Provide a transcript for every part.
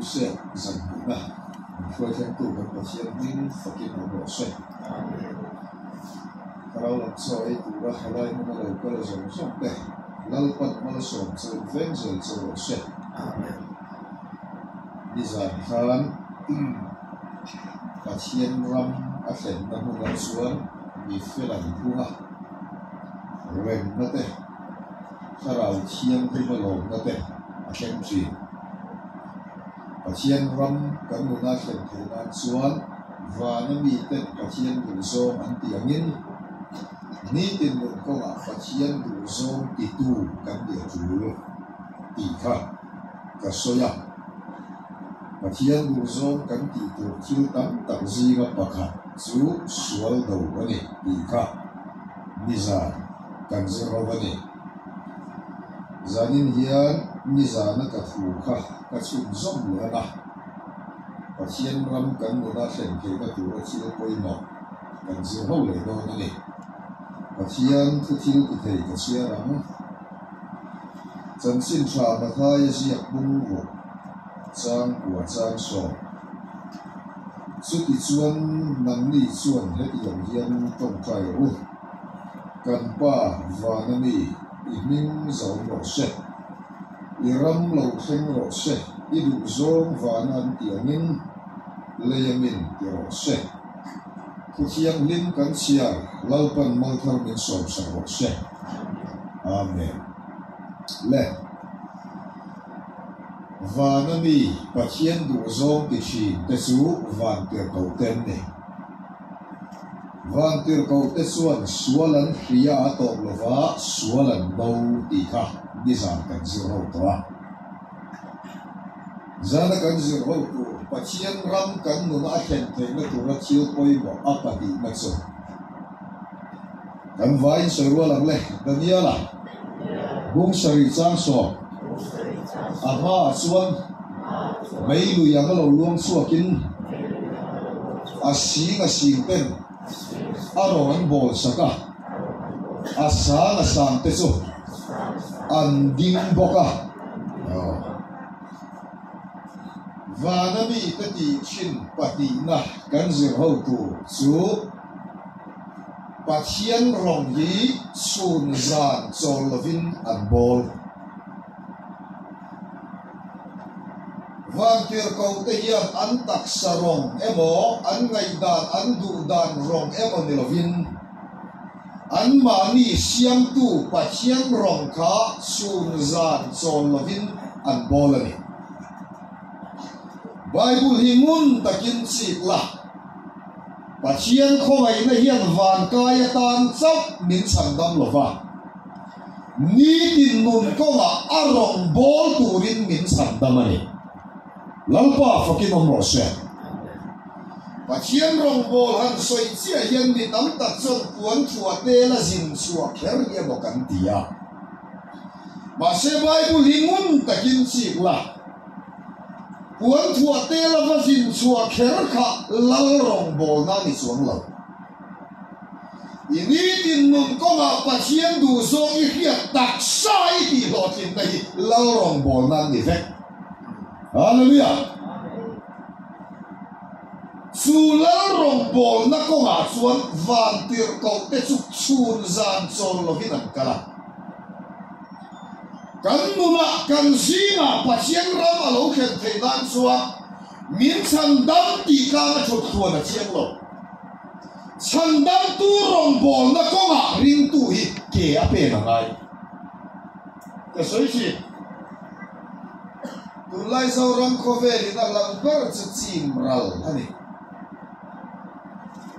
Crusade zan hnihna min hruai thlengtu kan Pathian hming fakin awm rawh se. Thlarau lam chaw ei tura helai hmuna lo kal zawng zawng te Lalpan malsawm chu in veng zel chu rawh se. Nizan khan Pathian ram a thlenna hmunah chuan mi fel an phung a, remna te, Thlarau Thianghlima lawmna te a thleng thin. Pathian ram kan nuna thlen theih nan chuan vana miten Pathian duhzawng an tih angin nitin nun kawngah Pathian duhzawng titu kan nih a tul tih kha ka sawi a. Pathian duhzawng kan tih tur thil tam tak zinga pakhat chu sual do a ni tih kha nizan kan zir ho a ni. Zanin hian nizana ka thu kha ka chhunzawm leh ang a, Pathian ram kan nuna thlen theihna tura thil pawimawh kan zir ho leh dawn a ni. Pathian thu thil ti thei ka chhiar ang. Chanchin tha Mathaia ziak bung ruk chang kua chang sawm. Chutichuan nangni chuan hetiang hian tawngtai rawh u. Kan Pa vana mi i hming zawm rawh se, i ram lo thleng rawh se, i duhzawng vana an tih angin lei amin ti rawh se. Thu thianghlim kan chhiar Lalpan malthar min sawmsak rawh se. Amen. Le. Vana mi Pathian duhzawng ti thin te chu van tirhkoh te an ni. Vantirhkohte chuan sual an hria a tawp lova sual an bo tih kha nizan kan zir ho tawh a. Zana kan zir ho tur Pathian ram kan nuna a thlen theihna tura thil pawimawh a pahnihna chu kan vaiin sawi rual ang le, Daniela bung sarih chang sawm a hmaah chuan mei lui ang a lo luang chhuakin a sing a sing ten a rawn an bawl sak a, a sang a sang te chu an ding bawk a. Vana mite tih thin pahnihna kan zir ho tur chu. Pathian rawng hi chhun zan chawl lovin an bawl. Vantirhkohte hian an taksa rawng emaw, an ngaihdan, an duhdan rawng emaw ni lovin, anmahni siamtu Pathian rawng kha chhun zan chawl lovin an bawl a ni. Bible hi ngun takin chik la. Pathian khawngaihna hian vankai atan chauh min chhan dam lo va, nitin nun kawngah a rawn bawl turin min chhan dam a ni. Lalpa fakin awm rawh se. Pathian rawngbâwl han sawi chiah hian mi tam tak chuan puan thuah te la zin chhuah kher hi emaw kan ti a. Mahse Bible hi ngun takin chik la. Puan thuah te lova zin chhuah kher kha lal rawngbawlna a ni chuang lo. I nitin nun kawngah Pathian duhzawng i hriat taksa i tih hlawhtlinna hi lal rawngbawlna an ni vek. Hallelujah! Chu lal rawngbawlna kawngah chuan vantirhkoh te chu chhun zan chawl lovin an kal a. Kan nunah, kan zingah Pathian ram a lo thlen theih nan chuan min chhan dam tih tlang a thut thuan a chiang lo. Chhan damtu rawngbawlna kawngah ringtu hi ke a pen a ngai. Ka sawi thin. Tunlai Zoram khawvelin a hlauh ber chu chim ral a ni.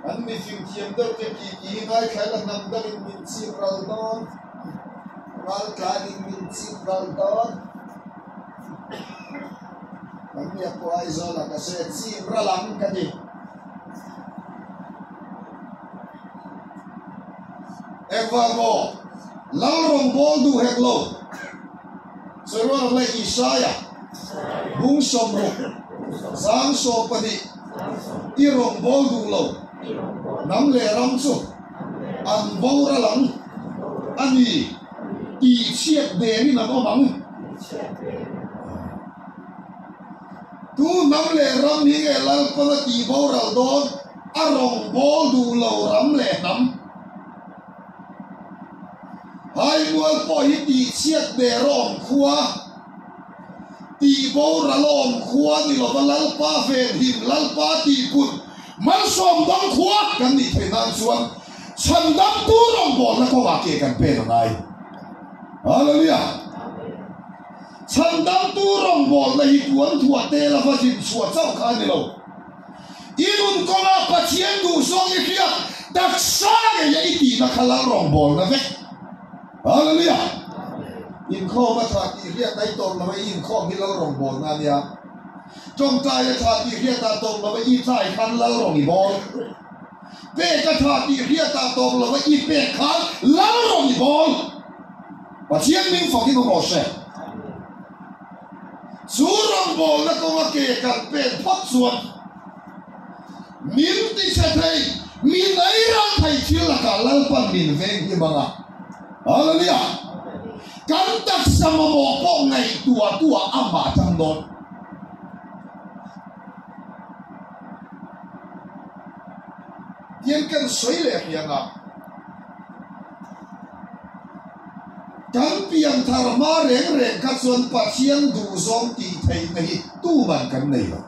An mifing thiam deuh te titi hi ngaithla ila hnam dangin min chim ral dawn. Ral tlanin min chip ral dawn. Kan biak pawh Aizawl ah ka sawi a, chip ral ang ka ti. Engvang maw? Lal rawngbâwl duh hek lo. Sawi rual ang leh Isaia bung 60 zang 12 i rawngbâwl duh lo hnam leh ram chu an boral ang a ni tih chhiat derin an awm ang. Tu hnam leh ram hi nge Lalpan a tih boral dawn? A rawngbawl duh lo ram leh hnam. Haimual pawh hi tihchhiat der a awm khua, tih boral a awm khua ni lova Lalpa venhim, Lalpa tihput, malsawm dawng khua kan nih theih nan chuan chhandamtu rawngbawlna kawngah ke kan pen a ngai. Hallelujah! Chhandamtu rawngbawlna hi puan thuah te lova zin chhuah chauh kha a ni lo. I nun kawngah Pathian duhzawng i hriat taksa ngeia i tihna kha lal rawngbawlna vek. Hallelujah! Inkhawm a tha tih hriat a i tawp lo a, i inkhawm hi lal rawngbawlna a nia. Tawngtai a tha tih hriat ah tawp lo a, i tlai khan lal rawng i bawl. Pek a tha tih hriat ah tawp lo a, i pek khan lal rawng i bawl. Pathian hming fakin awm rawh se. Chu rawngbawlna kawnga ke kan pen phawt chuan min tichhe thei, min ei ral thei thil lakah Lalpan min veng hlim ang a. Hallelujah! Kan taksa mamawh pawh ngaihtuah tuah amah tang dawn. Tiang kan sawi leh hriang a. Kan pianthar hma reng reng kha chuan Pathian duhzawng tih theihna hi tuman kan nei lo.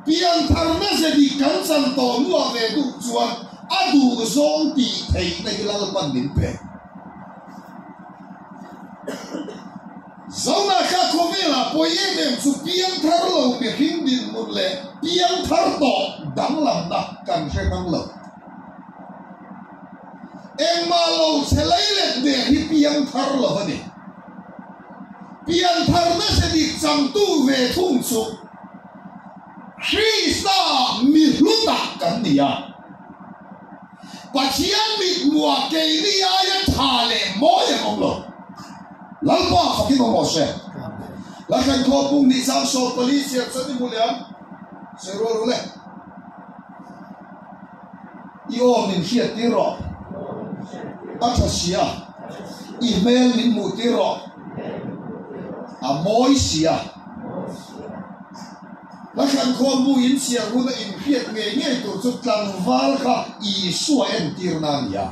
Piantharna ze dik kan chan tawh hnuah ve duh chuan a duhzawng tih theihna hi Lalpan min pe. Zona kha khawvelah pawi em em chu piangthar lo mihring dinhmun leh piangthar tawh danglamna kan hre hrang lo. Engmah lo chhe lei let der hi piangthar lo a ni. Piantharna ze dik changtu ve thung chu Krista mi hlu tak kan ni a. Pathian mithmuah keini aia tha leh mawi an awm lo. Lalpa fakin awm rawh se. Lalthlan khawpung nih chang 14 chiar chuan i hmu leh ang. Sawi rual ru le. I aw min hriat tir rawh. A tha sia. I hmel min hmuh tir rawh. A mawi sia. Lalthlan khawmbu in chhiar huna inhriat ngei ngei tur chu tlangval kha Isua entirna a ni a.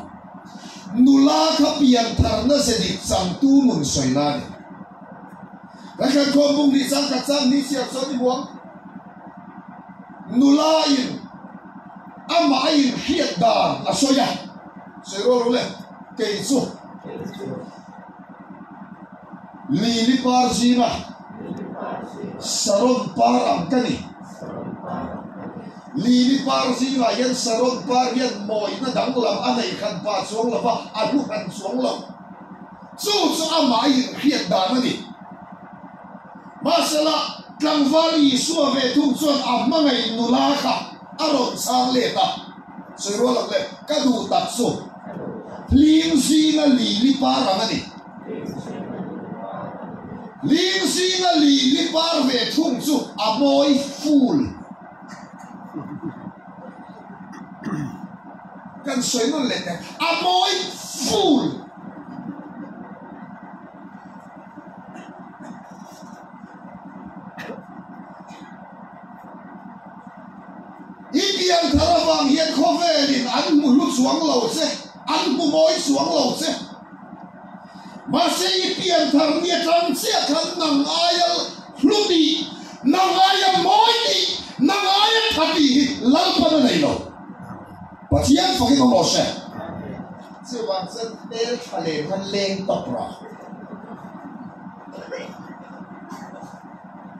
Nula kha piantharna ze dik changtu nun sawina a ni. Lalthlan khawmbung nih chang khat chang ni chhiar chuan i hmuang. Nula in amah a inhriat dan a sawi a, sawi rual ru le, kei chu. Lili par zinga Saron par ang ka ni. Lili par zingah hian Saron par hian mawina danglam a nei hran pah chuang lo va, a hlu hran chuang lo. Chu chu amah a inhriat dan a ni. Mahsela, tlangval Isua ve thung chuan a hmangaih nula kha a rawn chhang let a. Sawi rual ang le, ka duh tak chu hling zinga lili par ang a ni. Hling zinga lili par ve thung chu a mawi full. Kan sawi nawn leh teh, a mawi full. I pianthar avang hian khawvelin an hmu hlu chuang lo che, an hmu mawi chuang lo che. Mahse i pianthar ni atang chiah khan nang aia hlu tih, nang aia mawi tih, nang aia tha tih hi Lalpan a nei lo. Pathian fakin awm rawh se. Chuvang chuan hmel tha leh khan leng tawp rawh.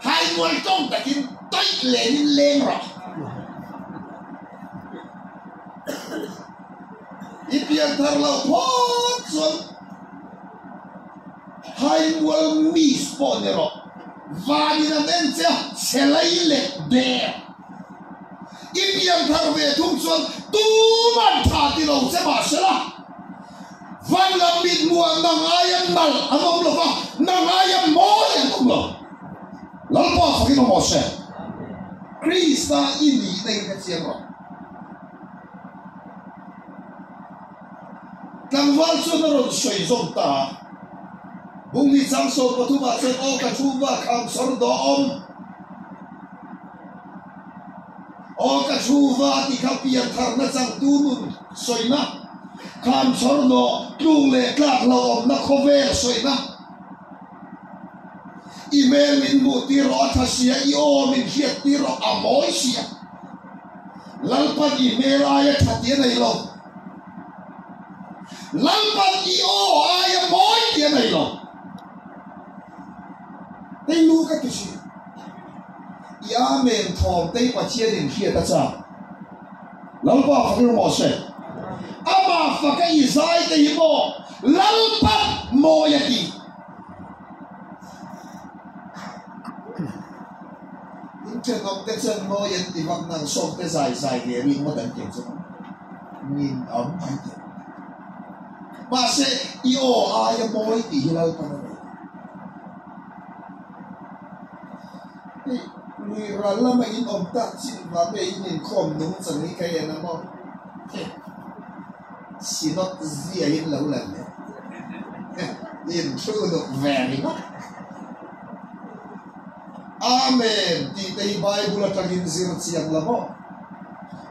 Haimual tawng takin tawih lenin leng rawh. I pianthar lo phawt chuan Haimual miss pawh ni rawh. Vanin an en che a, chhe lei leh der. I pianthar ve thung chuan tuman tha ti lo che mahsela. Van lam mit hmuah nang aia nalh an awm lo va, nang aia mawi an awm lo. Lalpa fakin awm rawh se. Krista i nihna in ka chiang rawh. Tlangval chuan a rawn sawi zawm ta a. Bung hnih chang 13 ah chuan aw ka thu va kham chhawr dawm. Aw ka thu va tih kha piantharna changtu nun sawina, kham chhawr dawh tluk leh tlak hlauhawmna khawvel sawina. I hmel min hmuh tir rawh a tha sia, i aw min hriat tir rawh a mawi sia. Lalpan i hmel aia tha tih a nei lo. Lalpan i aw aia mawi tih a nei lo. Hei lu ka ti thin. I Amen thawm tei Pathian in hriat a chak. Lalpa fak rawh se. Amah faka i zai te hi maw Lalpan mawi a ti. In thenawm te chuan mawi an ti vak nang sawm te zai zai ve ring ngawt an ti ang chu maw? Nin awm an ti. Mahse i aw aia mawi tih hi Lalpan a nei. Hei lui ral lama in awm tak chin vang nge in inkhawm nung chang hi ka en a maw? Synod zia in lo lan leh in thu nuk ve ringawt. Amen tih te hi Bible atangin zir chiang la maw?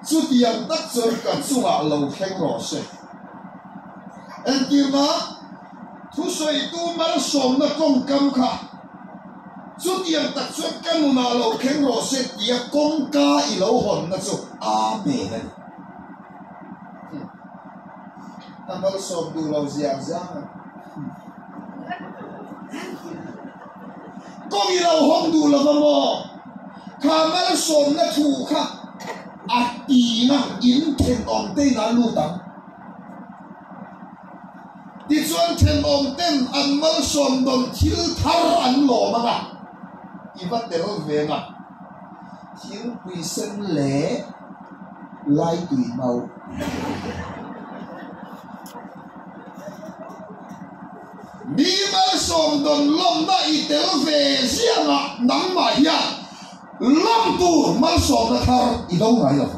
Chutiang tak chuan ka chungah lo thleng rawh se. Entirna, thusawitu malsawmna tawngkam kha chutiang tak chuan ka nunah lo thleng rawh se tia kawngka i lo hawnna chu Amen a ni. A malsawm duh lo ziah zang a. Kawng i lo hawng duh lo va maw? Kha malsawmna thu kha a tina in thenawm te in a lut ang. Tichuan thenawm ten an malsawm dawn thil thar an lawm ang a, i va tel ve ang a. Thingpui sen leh lai tui no. Mi malsawm dawn lawmna i tel ve ziangah nangmah hian lawm tur malsawmna thar i do ngai lo.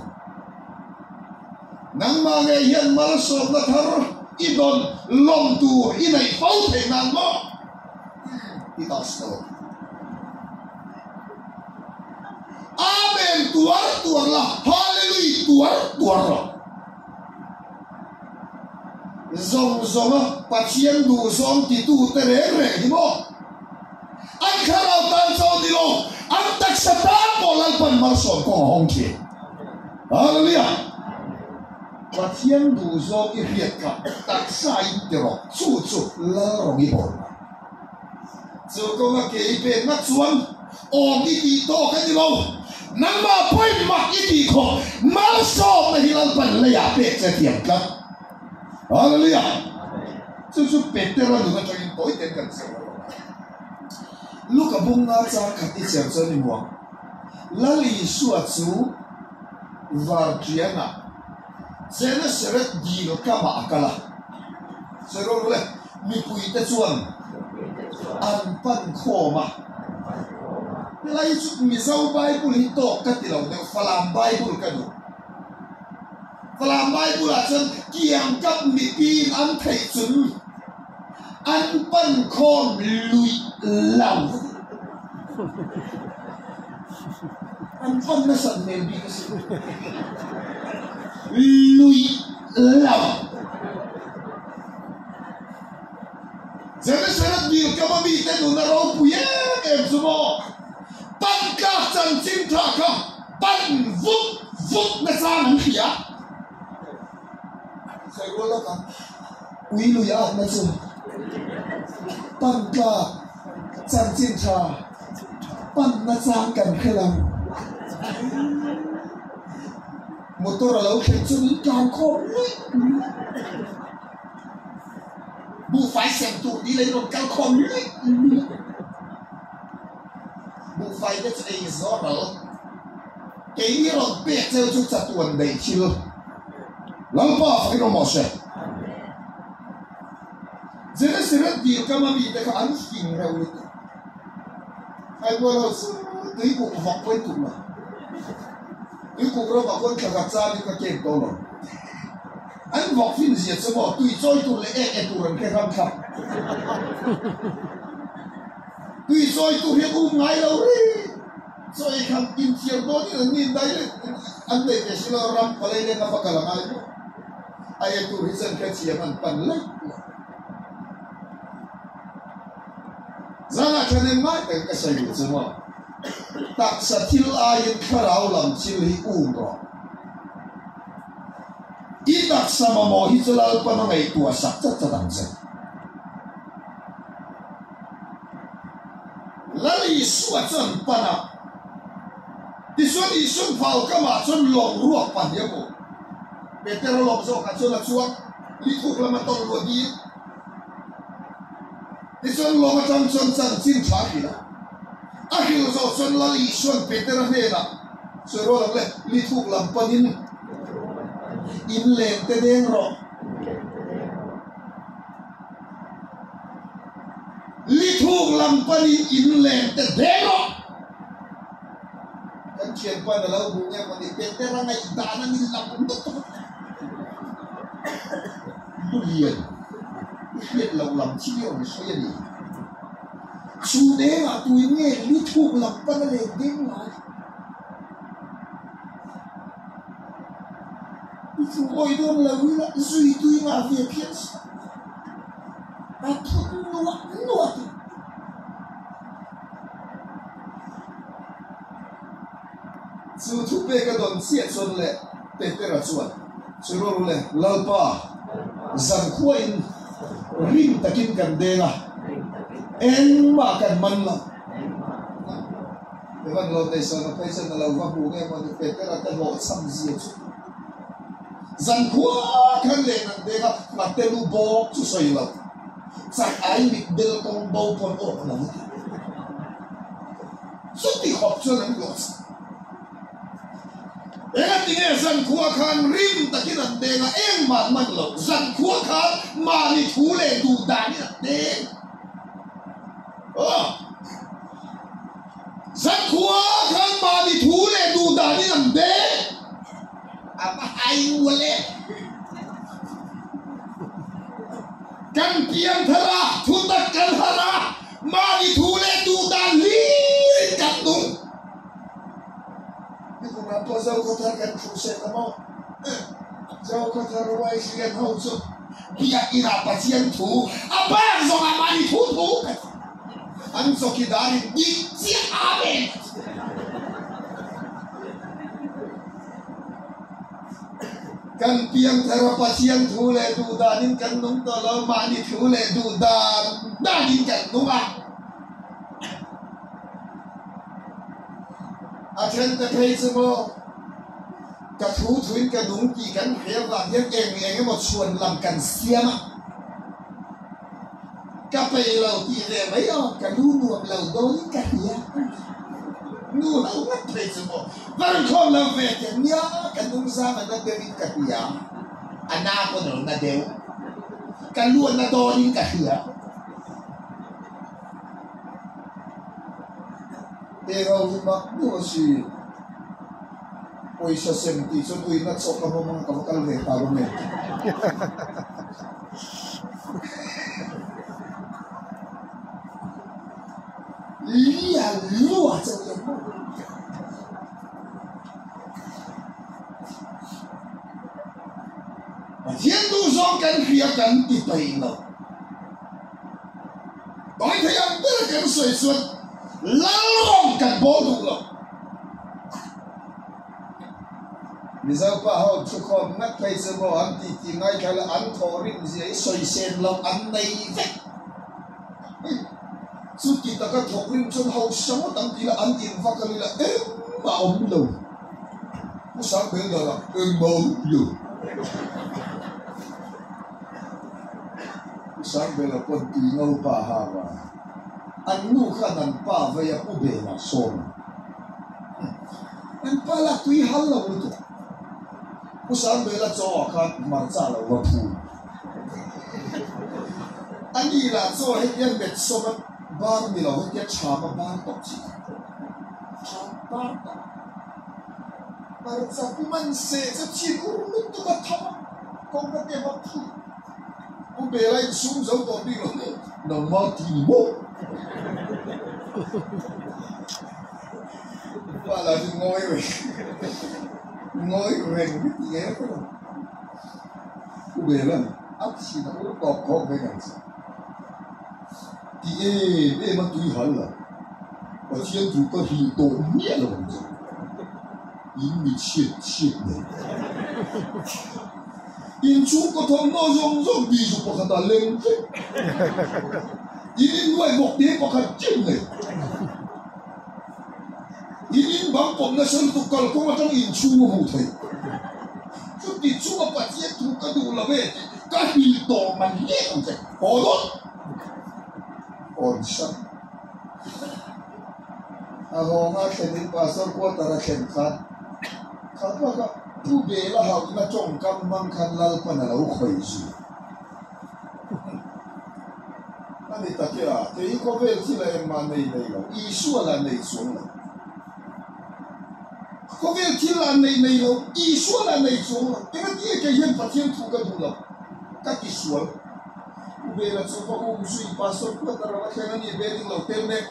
Nangmah ngei hian malsawmna thar i dawn lawm tur i neih fo theih nan maw? I ta lo. Amen tuar tuar la, Hallelui tuar tuar rawh. Zawng zawnga Pathian duhzawng titute reng reng hi maw? An thlarau tan chaw ni lo, an taksa tan pawh Lalpan malsawm kawng a hawng thin. Hallelujah! Pathian duhzawng i hriat kha taksa in ti rawh, chu chu Lal rawng i bawl mai. Chu kawnga ke i pek ngat chuan awm i tih tawk a ni lo. Nangmah pawhin mak i tih khawp malsawmna hi Lalpan leiah pek che thiam tlat. Hallelujah! Chu chu Petera nun atangin tawi ten kan chhiar lo ang. Luka bunga chang khat i chhiar chuan i hmu ang. Lal Isua chu Varṭianah Genesaret dil kamah a kal a. Sawi rual rual e. Mipuite chuan an pan khawm a. Helai hi chu Mizo Bible hi tawk ka ti lo deuh, Falam Bible ka duh. Falam Bible ah chuan kiang kap mipiin an theih chun an pan khawm luih lo. An pan nasat hmel bik a si. Luih lo. Genesaret dil kama mite nun a ropui em em chu maw? Pan tlak chanchin tha kha pan vut vut nasa an hria. Sawi rual lawk ang, ui lui atna chu pan tlak chanchin tha pan nachang kan hre lo. Motor a lo thlen chuan in tlan khawm luih luih. Buhfai sem tur dil in rawn kal khawm luih luih. Buhfai te chu ei zawr ral. Keini rawn pek cheu chu chatuan daih thil. Lalpa fakin awm rawh se. Genesaret dil kama mite kha an fing reuh lutuk. Aibual ho chu tuikuk vak pawh in tum lo. Tuikuk ramah khawn thla khat changin ka ken tawh lo. An vawk fin zia chu maw tui chawi tur leh ek e tur an hre ram thlap. Tui chawi tur hian um ngai lo rih. Chaw ei khan inthiar dawnin an nin dai leh an nei ve si lo, ram palei leng a va kal a ngai maw. A e tur hi chuan hrethiam an pan laih lo. Zanah thahnem ngai tak ka sawi duh chu maw. Taksa thil aiin thlarau lam thil hi um rawh. I taksa mamawh hi chu Lalpan a ngaihtuah sak chat chat ang che. Lal Isua chuan pan a, tichuan Isuan vau kamah chuan lawng ruak pan hi a hmu. Petera lawng zawkah chuan a chuang, lithuk lama tawlh luah dil. Tichuan lawng atang chuan chanchin tha a hrilh a. A hrilh zawh chuan Lal Isuan Petera hnenah, Sawi rual ang le, lithuk lam panin in leng te deng rawh. Lithuk lam panin in leng te deng rawh. Kan thianpa in a lo hmuh nge maw ni, Petera ngaihdan a ni lam lutuk a. Lulian, i hriat loh lam thil i rawn sawi a ni. Chu nengah tuin nge lithuk lam pan a leng deng lai? I chu awi dawn lo ila zui tui ngah ve phian si. A phun nuah nuah tih. Chu thupek a dawn chiah chuan leh Petera chuan, Churaw le, Lalpa, zankhuain rim takin kan deng a, engmah kan man lo. Evan lo nei sawn a phei chuan a lo va hmu nge maw ni Petera te hlawhchham zia chu. Zankhua khan len an deng a, ngate lu bawk chu sawi lo. Chak ai mit bel kawng bo pawn awk lo a ti. Chuti khawp chuan an hlawhchham. Engatinge zankhua khan rim takin an deng a, engmah an man lo. Zankhua khan mahni thu leh duh danin an deng. Aw. Zankhua khan mahni thu leh duh danin an deng. A va hai ual e. Kan piang thar a, thutak kan har a, mahni thu leh duh dan hlirin kan nung. Nikumah pawh Zokhawthar kan thu sek a maw? Zokhawthar Ruaihrian ho chu biakinah Pathian thu a bak zawngah mahni thu thu ka ti. An chawkidarin dik chiah Amen a ti. Kan piangthar a Pathian thu leh duh danin kan nung tawh lo, mahni thu leh duh dan danin kan nung a. A then te phei chu maw ka thu thuin ka nung tih kan hria vang hian eng eng emaw chhuan lam kan siam a, ka pei lo tih ve mai aw, ka lu nuam lo dawnin ka hria. Nu lo ngat phei chu maw va rawn khawm lo ve teh nia, ka hnungzang a na deuhin ka hria, a na pawn a rawn na deuh, ka lu a na dawnin ka hria. Heng ho hi mak deuh a si. Pawisa sem tih chuan ui na chawk a hmawm ang ka va kal ve ta lo nge. Lia lua chauh hian maw. Pathian duhzawng kan hria kan ti peih lo. Tawi thei ang ber kan sawi chuan lal rawng kan bawl duh lo. Mizo pa ho thukhawm ngat phei chu maw an ti ti ngaithla la an thawh rim zia hi sawi sen loh an nei vek. Chuti taka thawk rim chuan hausa ngawt an ti la an in vak a ni la engmah a awm lo. Pu Sangbel darah engmah a awm lo. Pu Sangbela pawn tui ngo pa ha va, an nu khan an pa vei a pu Bela sawm a. An pa lah tui hal lo lutuk. Pu Sangbela chaw ah khan hmarcha lo va phul. A ni lah chaw hetia met sawm a bar ni lo hetia chham a bar tawp chi. Chham bar tawp. Hmarcha pu man se chu thin ur lutuk a tham a. Kawngka te bawk chu Pu Bela in sum zo tawh bik lo nangmah ti ni maw? Pa lah chu ngawi reng ngawi reng hi ti ngei ka lo. Pu Bela'n a thin a ur tawp khawp vek ang che. Ti em em a tui hal la, Pathian thu ka hrilh tawh miah lo ang che. In mi chhiat chhiat nei. In chhungkaw thawmhnaw zawng zawng bizu pakhat ah leng vek. In innuai bawk te pakhat chiah nei. In in bang pawp nasa lutuk kalkawng atang inchhung a hmuh theih. Chuti chunga Pathian thu ka duh lo e tih ka hrilh tawh man hle ang che. Haw dawn. Awn sak. A hawnga thlenin Pastor quarter a thlen khan kha baka Pu Bela hauhna tawngkam hmang khan Lalpan a lo khawih zui. A ni tak e a, kei khawvel thil a engmah nei nei lo, Isua lah nei chuang lo. Khawvel thil lah nei nei lo, Isua lah nei chuang lo. Engati nge kei hian Pathian thu ka duh lo, ka ti sual. Pu Bela chu va um zui Pastor Quarter a va thleng a ni, building lo tel mek.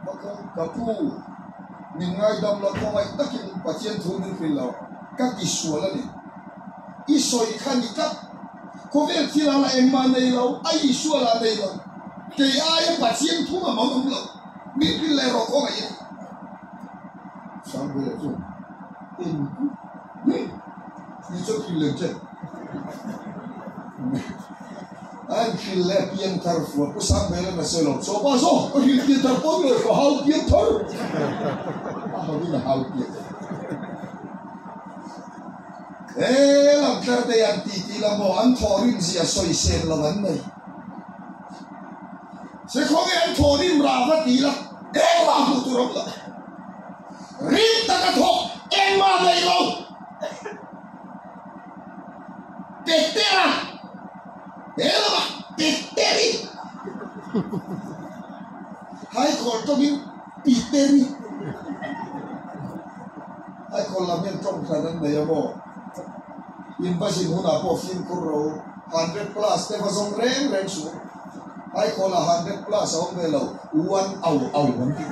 Bakal ka pu, min ngaidam lo khawngaih takin Pathian thu min hrilh lo, ka ti sual a ni. I sawi kha ni tlat. Khawvel thil ah lah engmah nei lo, a Isua lah nei lo. Kei aia Pathian thu a mang awm lo, min hrilh leh rawh khawngaih in. Sangbela chuan, Engku? Ni chu hrilh lem che. An hrilh leh pianthar fua Pu Sangbela na sawi lo chaw pa zaw ka hrilh pianthar pawh ni lo ka hau pianthar a hauin a hau pian he lam tlar te an ti ti la maw an thawhrim zia sawi sen lo an nei se khawnge an thawhrim ra va ti la engmah hmuh tur awm lo rim taka thawk engmah nei lo. Petera he lamah Peteri Haikhawl tawngin Piteri Haikhawl lam hian tawng hran an nei a maw? In va zin hunah pawh fimkhur ro 100 plus te va zawng reng reng suh. Haikhawl-ah 100 plus a awm ve lo, one au au an ti.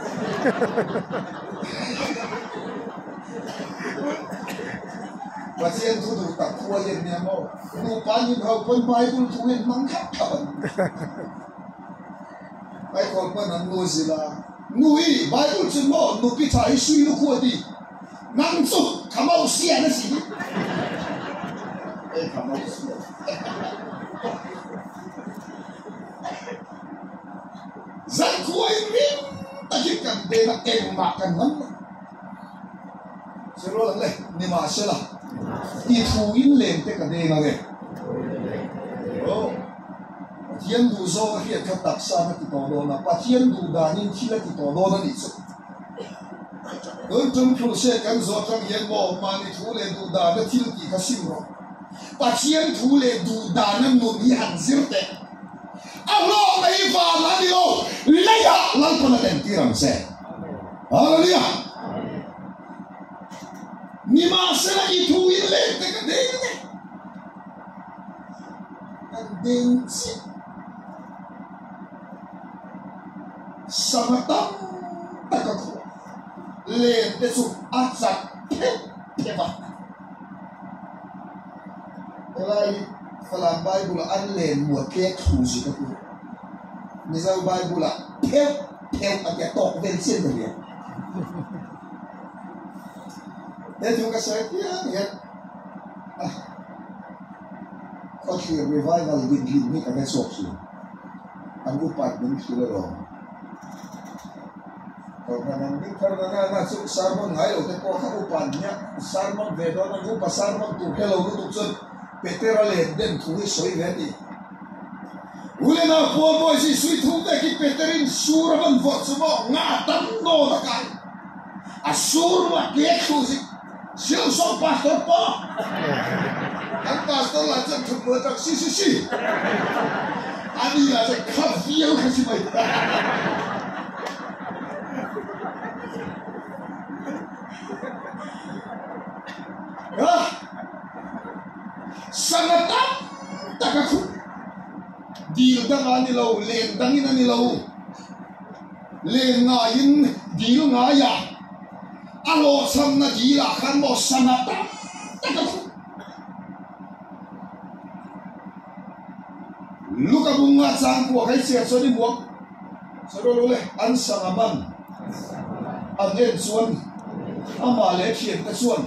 Pathian thu duh tak khua hian nia maw? Nupa nin ho pawn Bible thu hian hmang thlap thlap an ni. Haikhawl pawn an nu zil a, Nu hi Bible chu maw nupi tha hi sui lu khua ti, nang chu kha mau sian a si hi. Hei kha mau sian. Zankhua in ring takin kan den a, engmah kan man lo. Sawi rual ang le, nimahsela i thu in leng te ka deng ang e. Aw, Pathian duh zawng a hriat kha taksa na ti tawh dawn a, Pathian duh danin thil a ti tawh dawn a nih chu. Tun tum crusade kan zawh atang hian maw mahni thu leh duh dana thil tih kha sim rawh. Pathian thu leh duh dana nun hi han zir teh. A hlawkna hi van a ni lo, leiah Lalpan a tentir ang che. Hallelujah! Nimahsela i thu in leng te ka deng a ni. Kan deng chiah. Sangha tam tak a khuah. Len te chu a chat pheuh pheuh a. Helai hi Falam Bible ah an len muat tlek thu zik a ti. Mizo Bible ah pheuh pheuh a tia tawk vel chian ka hria. He thu ka sawi piang hian ah khawthlir revival din hlim hi ka hre chhuak thin. An upat min hrilh alawm. Kohhran an ding thar na na chu sermon ngai lo te pawh kha upa an nia sermon ve dawn an upa sermon tur te lo lutuk chuan Petera len den thu hi sawi ve a ni. Ulena Paul boys hi sui thung vek hi Peterin sur a van vawrh chu maw nga tam nawn a kai a sur ruah tlek thu zik siau sawm pastor pawh an pastor lah chuan thut hmuh atang si si si ani lah chuan kha viau kha si mai. Sangha tam tak a khuh. Dil dang a ni lo, len dangin a ni lo. Len ngaiin dil ngaiah a hlawhchhamna dilah khan maw sangha tam tak a khuh. Luka bunga changkua kai chhiar chuan i hmuam. Sawi rawh le, an sangha man an en chuan amah leh thiante chuan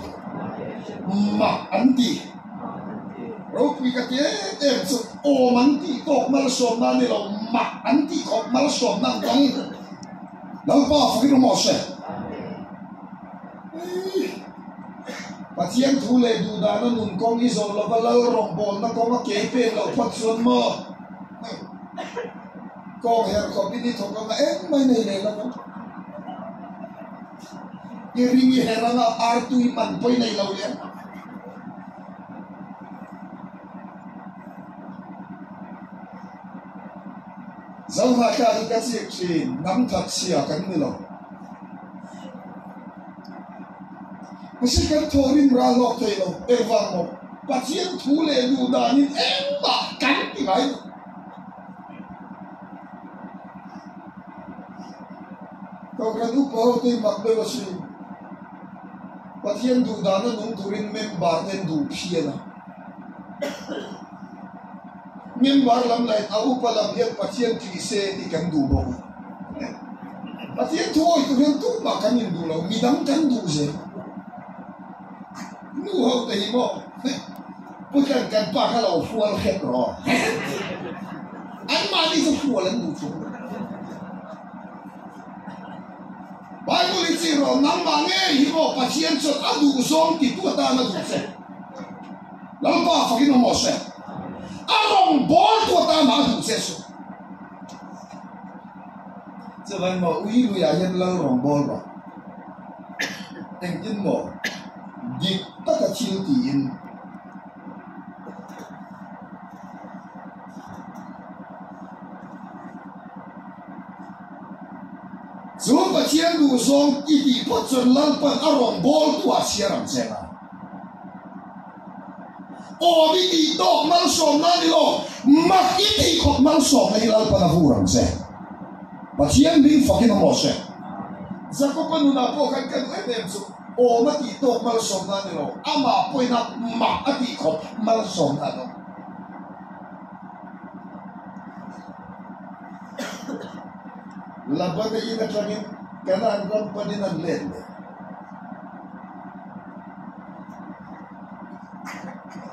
mak an ti. Ropui ka ti em em chu awm an tih tawk malsawmna a ni lo, mak an tih khawp malsawmna an dang. Lalpa fakin awm rawh se. Pathian thu leh duhdahna nun kawng i zawh lova lal rawngbawlna kawnga kei pen loh phawt chuan maw? Kawng herh khawp in i thawk anga engmah i nei leh lo ang. I ring i herh anga artui man pawh i nei lo leh ang. Zohnahthlak hi ka chik thin, hnam thatchhia kan ni lo. Mahse kan thawhrim ral hlawk thei lo, engvang maw? Pathian thu leh duh danin engmah kan ti ngai lo. Kohhran upa ho te mak deuh a sin. Pathian duh dana nung turin member te an duh phian a. Member lam leh a upa lam hian Pathian ṭih se tih kan duh bawk a. Pathian thu awi tur hian tumah kan induh lo, midang kan duh zel. Nu ho te hi maw Pu Tlan kan pa kha lo hrual hrep rawh. Anmahni chu hrual an duh chung. Bible hi chi rawh nangmah ngei hi maw Pathian chuan a duh zawng titu atan a duh che. Lalpa fakin awm rawh se. A rawngbawltu atan a duh che suh. Chuvan maw ui luiah hian lal rawngbâwl rawh. Engtin maw dik taka thil tiin Chu Pathian duhzawng i tih phawt chuan Lalpan a rawngbâwltu ah chhiar ang che nga. Awm i tih tawk malsawmna a ni lo, mak i tih khawp malsawmna hi Lalpan a vur ang che. Pathian hming fakin awm rawh se. Jakob-a nunah pawh khan ka duh em em chu awm a tih tawk malsawmna a ni lo, amah pawhin a mak a tih khawp malsawmna a dawng. Labana in atangin Kanaan ram panin an let leh.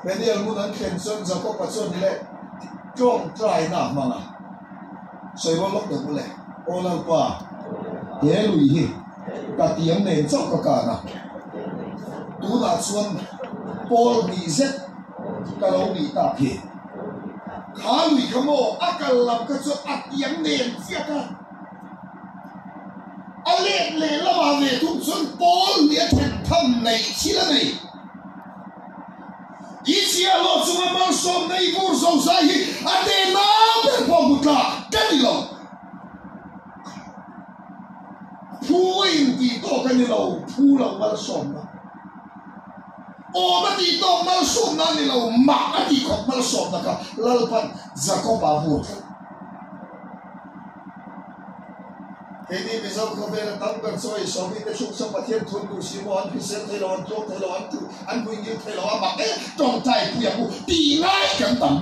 Peniel hmun an thlen chuan Jakob-a chuan le tawngtaina a hmang a, Sawi rual lawk deuh mawle, Aw Lalpa, he lui hi ka tiang nen chauh ka kan a, tunah chuan pawl hnih zet ka lo nih tak hi. Kha lui kha maw a kal lam kha chuan a tiang nen chiah ka. A let leh lamah ve thung chuan pawl hnih a then tham neih thil a nei. I chiahhlawh chunga malsawm nei vur zo zai hi a tehna ber pawh hmu tlak ka ni lo. Phu a intih tawk a ni lo, phu lo malsawmna. Awm a tih tawk malsawmna a ni lo, mak a tih khawp malsawmna kha Lalpan Jakob-a vur tlat. Keini Mizo khawvela tam ber chu hei sawmite chhung saw Pathian thun duh si maw, an hrisel thei lo, an tluang thei lo, an tlu, an hmuingil thei lo, a mak e, tawngtai pui ang u tih ngai kan tam.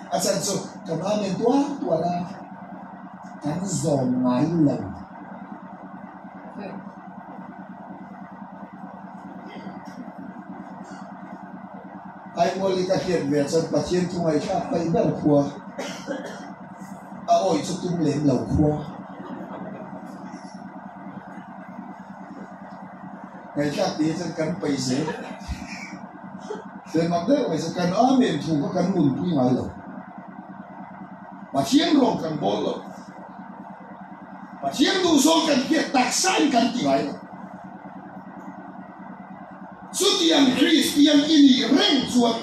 A chan chu kan amen tuar tuar a, kan zawm ngai lo. Aimawli ka hriat ve chuan Pathian thu ngaihthlak paih ber khua a awi chu tum lem lo khua. Ngaihthlak tih chuan kan paih zel. Hlemang deuh mai chu kan Amen thu kha kan nunpui ngai lo. Pathian rawng kan bawl lo. Pathian duhzawng kan hriat taksain kan ti ngai lo. Chutiang Kristian i nih reng chuan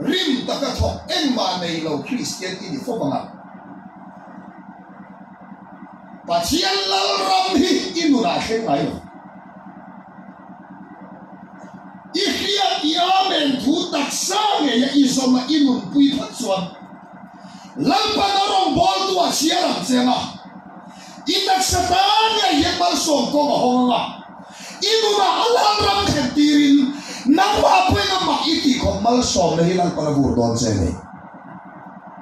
rim taka thawk engmah nei lo Kristian i ni fo vang a. Pathian Lalram hi i nunah thleng ngai lo. I hriat i Amen thu taksa ngeia i zawma i nunpui phawt chuan Lalpan a rawngbawltu a chhiar ang che anga, i taksa tan ngei hian malsawm kawng a hawng anga, i nunah a Lalram thlen tirin nangmah pawhin amah i tih khawp malsawmna hi Lalpan a vur dawn che a ni.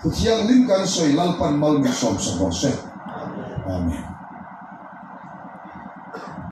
Thu thianghlim kan sawi Lalpan mal min sawmsak rawh se. Amen.